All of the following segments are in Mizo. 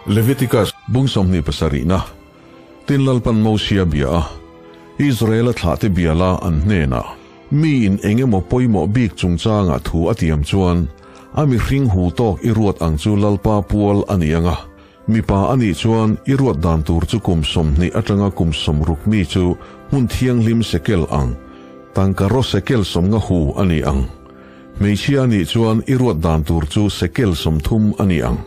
Leviticus bung 27na Tin Lalpan Mosia bia a, Israela thlahte bia la an hnenah, Mi in engemaw pawimawh bik chungchangah thu a tiam chuan, a mihring hu tawk i ruat ang chu Lalpa pual a ni ang a. Mipa a nih chuan i ruat dan tur chu kum 20 atanga kum 60 mi chu hmun thianghlim sekel ang, tangka raw sekel 50 hu a ni ang. Hmeichhia a nih chuan i ruat dan tur chu sekel 30 a ni ang.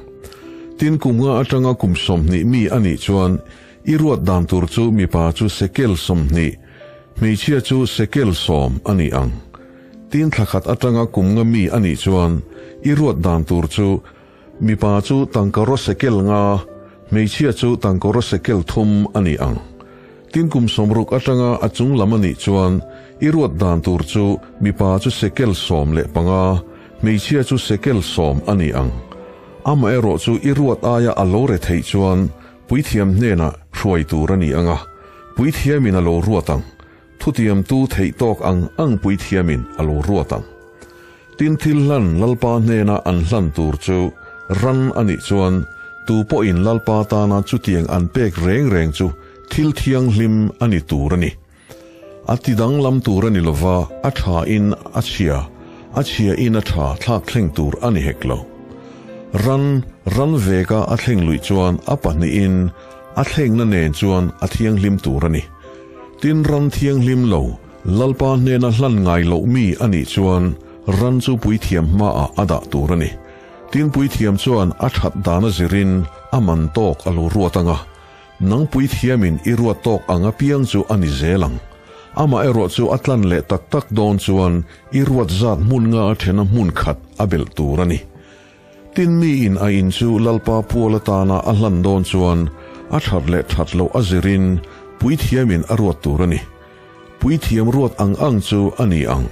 Tin kum nga atanga kum 20 mi a nih chuan i ruat dan tur chu mipa chu sekel 20, hmeichhia chu sekel 10 a ni ang. Tin thlakhat atanga kum nga mi a nih chuan i ruat dan tur chu mipa chu tangka raw sekel 5, hmeichhia chu tangka raw sekel 3 a ni ang. Tin kum 60 atanga a chung lam a nih chuan i ruat dan tur chu mipa chu sekel 15, hmeichhia chu sekel 10 a ni ang. Ama erawh chu i ruat aia a lo re theih chuan puithiam hnenah hruai tur a ni anga, puithiamin a lo ruat ang. Thutiam tu theih tawk ang ang puithiamin a lo ruat ang. Tin thil hlan Lalpa hnena an hlan tur chu ran a nih chuan tu pawhin Lalpa tana chutiang an pek reng reng chu thil thianghlim a ni tur a ni. A tidang lam tur a ni lova, a tha in a chhia, a chhia in a tha thlak thleng tur a ni hek lo. Ran, ran veka a thleng lui chuan a pahnihin a thlengna nen chuan a thianghlim tur a ni. Tin ran thianghlim lo, Lalpa hnena hlan ngai loh mi a nih chuan ran chu puithiam hmaah a dah tur a ni. Tin puithiam chuan a that dana zirin a man tawk a lo ruat anga, nang puithiamin i ruat tawk anga piang chu a ni zel ang. Ama erawh chu a tlan leh tak tak dawn chuan i ruat zat hmun nga a thena hmun khat a belh tur a ni. Tin mi in a in chu Lalpa pual atana a hlan dawn chuan a that leh that loh a zirin puithiamin a ruat tur a ni. Puithiam ruat ang ang chu a ni ang.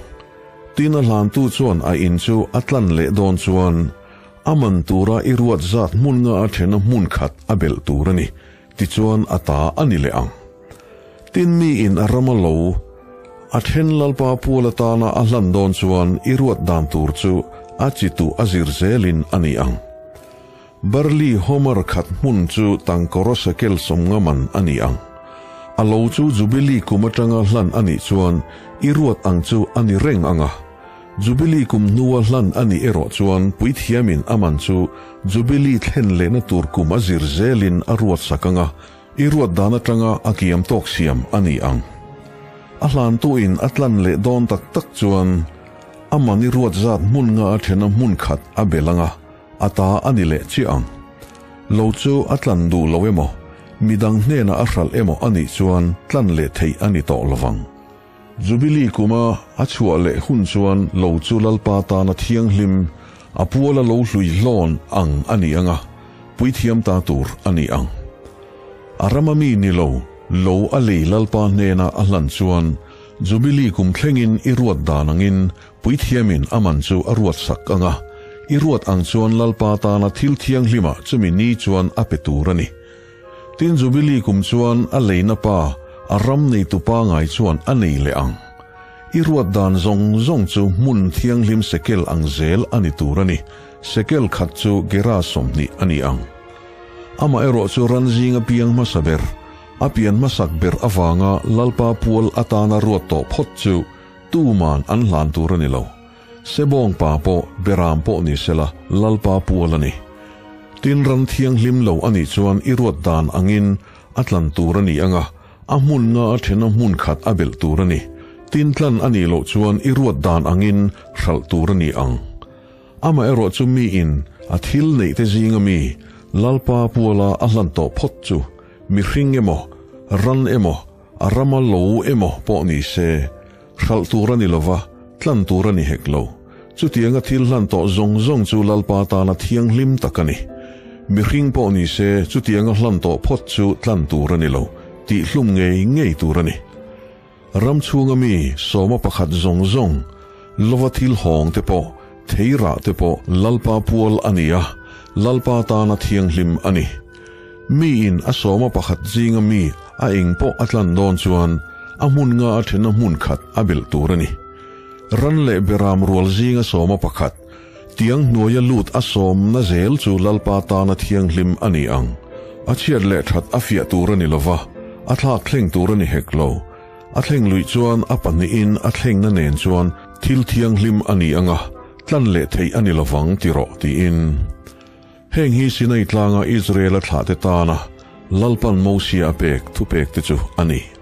Tin a hlan tu chuan a in chu a tlan leh dawn chuan a man tura i ruat zat hmun nga a thena hmun khat a belh tur a ni. Ti chuan a ta a ni leh ang. Tin mi in a rama lo, a then Lalpa pual atana a hlan dawn chuan i ruat dan tur chu a chitu a zir zelin a ni ang. Barley homer khat hmun chu tangka raw sekel 50 man a ni ang. A lo chu Jubilee kum atanga hlan a nih chuan i ruat ang chu a ni reng anga. Jubilee kum hnua hlan a nih erawh chuan puithiamin a man chu Jubilee thlen lehna tur kum a zir zelin a ruat sak anga, i ruat dan atanga a kiam tawk siam a ni ang. A hlan tu in a tlan leh dawn tak tak chuan a man i ruat zat hmun nga a thena hmun khat a bel anga, a ta a ni leh chiah ang. Lo chu a tlan duh lo emaw, midang hnena a hral emaw a nih chuan tlan leh theih a ni tawh lovang. Jubilee kuma a chhuah leh hun chuan lo chu Lalpa tana thianghlim, a puala lo hlui hlawn ang a ni anga, puithiam ta tur a ni ang. A rama mi ni lo, lo a lei Lalpa hnena a hlan chuan Jubilee kum thlengin i ruat dan angin puithiamin a man chu a ruat sak anga, i ruat ang chuan Lalpa tana thil thianghlima chumi ni chuan a pe tur a ni. Tin Jubilee kum chuan a leina pa, a ram nei tu pa ngai chuan a nei leh ang. I ruat dan zawng zawng chu hmun thianghlim sekel ang zel a ni tur a ni. Sekel khat chu gera 20 a ni ang. Ama erawh chu ran zinga piang hmasa ber, a pian hmasak ber awanga Lalpa pual atana ruat tawh phawt chu tu man an hlan tur a ni lo. Sebawng pa pawh beram pawh ni sela Lalpa pual a ni. Tin ran thianghlim lo a nih chuan i ruat dan angin a tlan tur a ni anga, a hmun nga a thena hmun khat a belh tur a ni. Tin tlan a nih loh chuan i ruat dan angin hral tur a ni ang. Ama erawh chu mi in a thil neih te zinga mi Lalpa puala a hlan tawh phawt chu mihring emaw, ran emaw, a rama lo emaw pawh ni se, hral tur a ni lova, tlan tur a ni hek lo. Chutianga thil hlan tawh zawng zawng chu Lalpa tana thianghlim tak a ni. Mihring pawh ni se, chutianga hlan tawh phawt chu tlan tur a ni lo, tih hlum ngei ngei tur a ni. Ram chhunga mi sawma pakhat zawng zawng, lova thil hawng te pawh, theira te pawh Lalpa pual a ni a, Lalpa tana thianghlim a ni. Mi in a sawma pakhat zinga mi a eng pawh a tlan dawn chuan a hmun nga a thena hmun khat a belh tur a ni. Ran leh beram rual zinga sawma pakhat, Tiang hnuaia lut a sawmna zel chu Lalpa tana thianghlim a ni ang. A chhiat leh that a fiah tur a ni lo va, a thlak thleng tur a ni hek lo. A thleng luih chuan a pahnihin a thlengna nen chuan thil thianghlim a ni ang a, tlan leh theih a ni lo vang ti rawh, tiin. Heng hi Sinai tlanga Israela thlahte tana Lalpan Mosia a pek thupekte chu a ni.